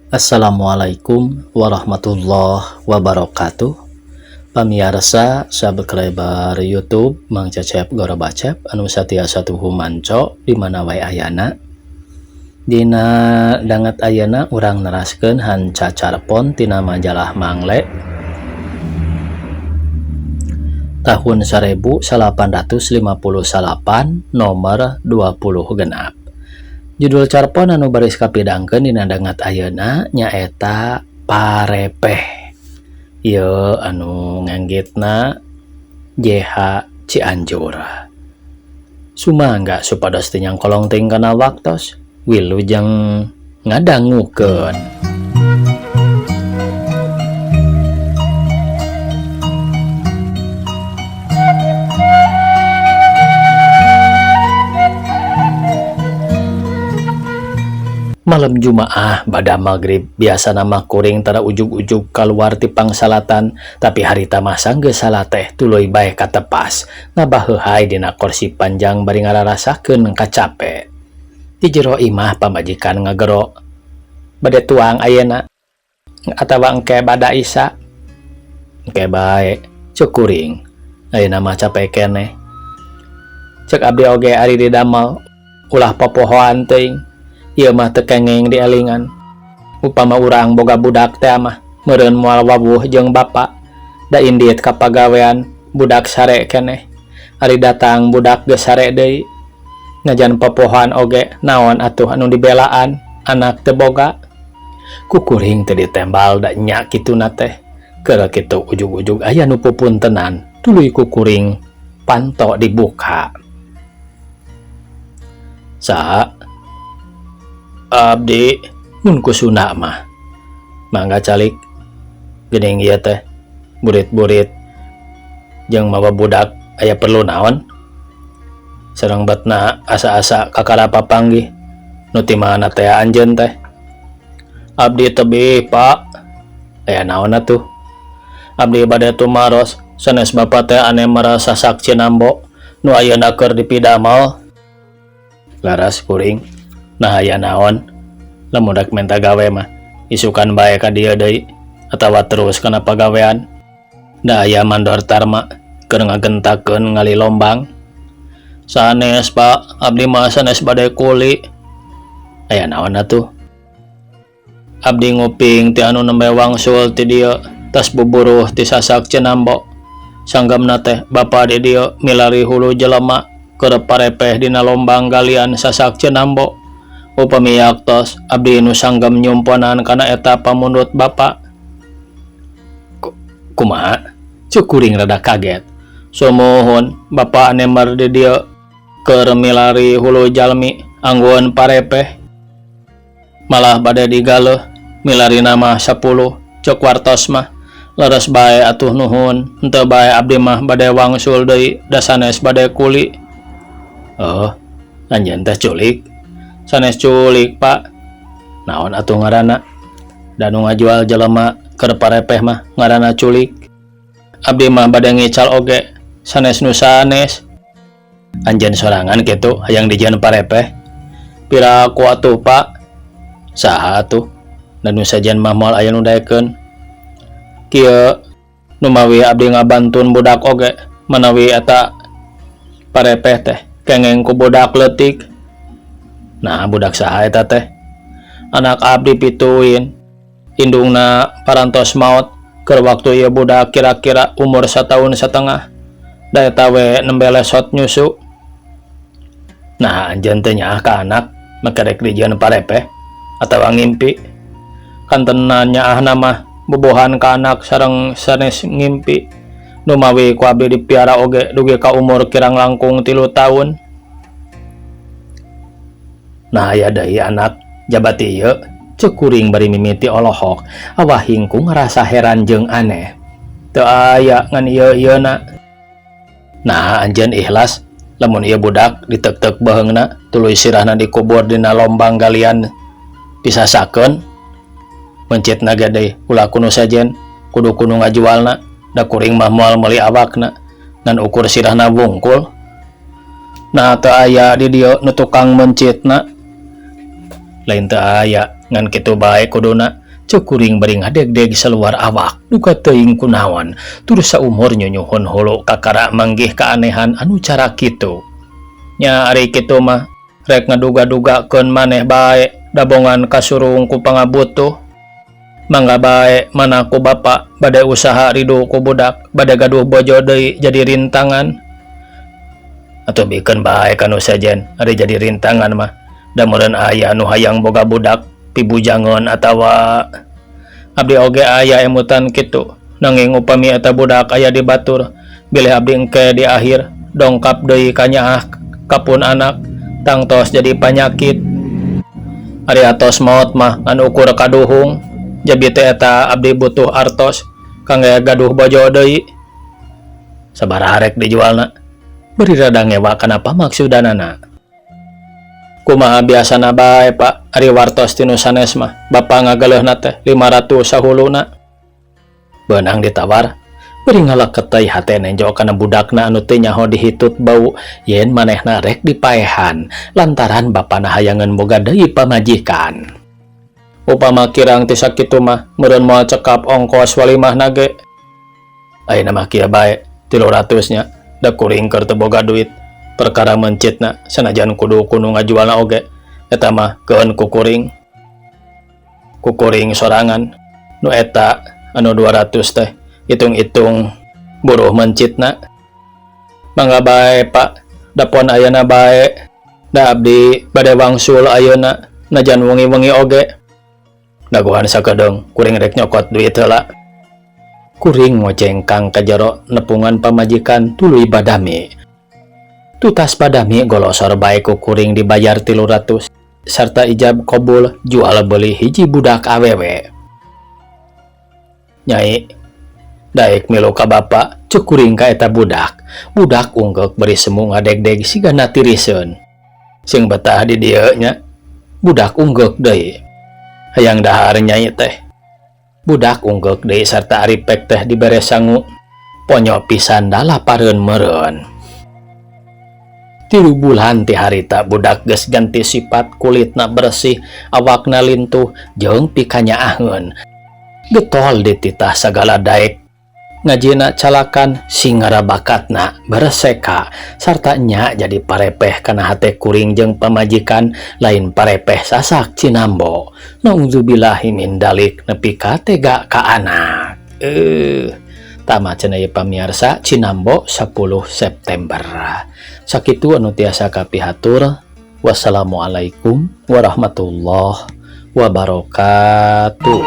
Assalamualaikum warahmatullahi wabarakatuh. Pamiarsa subscriber YouTube Mang Cecep Gorobacep anu satiasa tuhu manco di mana wae ayana. Dina danget ayeuna urang neraskeun hanca carpon tina majalah Mangle tahun 1859 nomor 26. Judul carpon anu baris kapidangkeun dina danget ayeuna nyaeta Parepeh. Ieu anu nganggitna JH Cianjur. Sumangga supados teu nyangkolong teuing kana waktos, wilujeng ngadangukeun. Malam Jumaah bada magrib biasana mah kuring tara ujug-ujug kaluar ti pangsalatan tapi harita mah sanggeus salateh tuluy bae katepas ngabaheuhay dina korsi panjang bari ngararasakeun kacape. Di jero imah pamajikan ngagero bade tuang ayeuna atawa engke bada Isya. Engke bae ceuk kuring ayeuna mah cape keneh. Ceuk abdi oge ari didamel ulah popohoan teuing. Ieu mah teu kenging dielingan. Upama urang boga budak teh mah meureun moal wawuh jeung bapa. Da indit ka pagawean budak sare keneh. Ari datang budak geus sare deui. Najan popohoan oge naon atuh anu dibelaan anak teu boga. Ku kuring teu ditembal da nya kituna teh. Keur kitu ujug-ujug aya nu pupuntenan tuluy ku kuring panto dibuka. Saha? Abdi mun ku Sunda mah mangga calik geuning ieu teh burit-burit jeung mawa budak aya perlu naon sareng betna asa-asa kakara papanggih nu ti mana teh anjeun teh abdi tebih Pak aya naon atuh abdi bade tumaros sanes bapa teh ane merasa saksi nambo nu ayeuna keur dipidamel laras kuring. Nah aya naon lamun rek menta gawe mah isukan bae ka dieu deui atawa terus kana pagawean da aya mandor tarma keur ngagentakeun ngali lombang sanes Pak abdi mah sanes bade kuli aya naon atuh abdi nguping ti anu nembe wangsul ti dieu tas buburuh ti sasak Cinambo sanggamna teh bapa di dieu milari hulu jelema keur parepeh dina lombang galian sasak Cinambo. Upami yaktos abdi nu sanggem nyumponan kana eta pamundut bapa. Kumaha? Ceuk kuring rada kaget. Sumuhun bapa anemar di dieu keur milari hulu jalmi anggueun parepeh. Malah bade digaleuh milari nama 10 ceuk wartos mah. Leres bae atuh nuhun, henteu bae abdi mah bade wangsul deui da sanes bade kuli. Oh, anjeun teh culik. Sanes culik Pak. Naon atuh ngaranna? Da nu ngajual jelema keur parepeh mah ngaranna culik. Abdi mah bade ngical oge sanes nu sanes. Anjeun sorangan kitu hayang dijieun parepeh. Piraku atuh Pak? Saha atuh? Da nu sajen mah moal aya nu daekeun. Kieu numawi abdi ngabantun budak oge manawi eta parepeh teh kengeng ku budak leutik. Nah budak saha eta teh? Anak abdi pituin. Indungna parantos maot keur waktu ieu budak kira-kira umur satahun setengah. Da eta we nembe lesot nyusu. Nah anjeun teh nyaah ka anak make rek dijieun parepeh atawa ngimpi. Kantenan nyaahna mah bobohan ka anak sareng sanes ngimpi. Numawi ku abdi dipiara oge dugi ka umur kirang langkung 3 tahun. Nah aya deui anak jabati ieu ceuk kuring bari mimiti olohok awah hingkung ngarasa heran jeung aneh. Teu aya ngan ieu-ieuna. Nah anjeun ikhlas lamun ieu budak ditek-tek beheungna tuluy sirahna dikubur dina lombang galian disasakeun. Mencitna ge deui ulah kuno sajen kudu kuno ngajualna da kuring mah moal meuli awakna ngan ukur sirahna wungkul. Nah teu aya di dieu nu tukang mencitna. Lain teu aya, ngan kitu bae kuduna. Ceuk kuring bari ngadegdeg saluar awak, duka teuing kunaon. Tur saumur nyunyuhun hulu kakara manggih kaanehan anu cara kitu. Nya ari kitu mah rek ngaduga-dugakeun maneh bae dabongan kasurung ku pangabutuh. Mangga bae mana ku bapa bade usaha ridu ku budak, bade gaduh bojo deui jadi rintangan. Atuh bikeun bae ka nu sejen, ari jadi rintangan mah. Da meureun aya nu hayang boga budak pibujangeun atawa abdi oge aya emutan kitu. Nanging upami eta budak aya di batur, bilih abdi engke di akhir dongkap deui ka nyaah ka pun anak tangtos jadi panyakit. Ari atos maot mah ngan ukur kaduhung. Jabi teh eta abdi butuh artos kangge gaduh bojo deui. Sabaraha rek dijualna? Bari rada ngewa kana pamaksudanana. Kumaha biasana bae Pak, ari wartos ti nu sanes mah bapa ngageleuhna teh 500 sahuluna. Beunang ditawar, bari ngalaketei hate nenjo kana budakna anu teu nyaho dihitut bau yen manehna rek dipaehan lantaran bapana hayangeun boga deui pamajikan. Upama kirang ti sakitu mah meureun moal cekap ongkos walimahna ge. Ayeuna mah kieu bae, 300 nya, da kuring keur teu boga duit. Perkara mencitna sanajan kudu ku nu ngajualna oge eta mah keun ku kuring. Ku kuring sorangan nu eta anu 200 teh hitung-hitung buruh mencitna. Mangga bae Pak, dapon ayeuna bae da abdi bade wangsul ayeuna najan wengi-wengi oge. Dagoan sakedeung kuring rek nyokot duit heula. Kuring ngojengkang ka jero nepungan pamajikan tuluy badami. Tutas badami golosor bae ku kuring dibayar 300 sarta ijab kobul jual beli hiji budak awewe. Nyai, daek milu ka bapa, ceuk kuring ka eta budak. Budak unggeuk bari semu ngadegdeg sigana tiriseun. Sing betah di dieu nya. Budak unggeuk deui. Hayang dahar nyai teh. Budak unggeuk deui sarta ari pek teh dibere sangu. Ponyo pisan da lapareun meureun. 3 bulan ti harita budak geus ganti sifat, kulitna bersih, awakna lintuh jeung pikanyaaheun. Getol dititah sagala daek. Ngajina calakan singara bakatna bereseka sarta nya jadi parepeh kana hate kuring jeung pamajikan lain parepeh sasak cinambo. Nauzubillahi min dalik nepi ka tega ka anak. Tamat cenah ieu pamiarsa Cinambo 10 September. Sakitu anu tiasa kapihatur. Wassalamualaikum warahmatullahi wabarakatuh.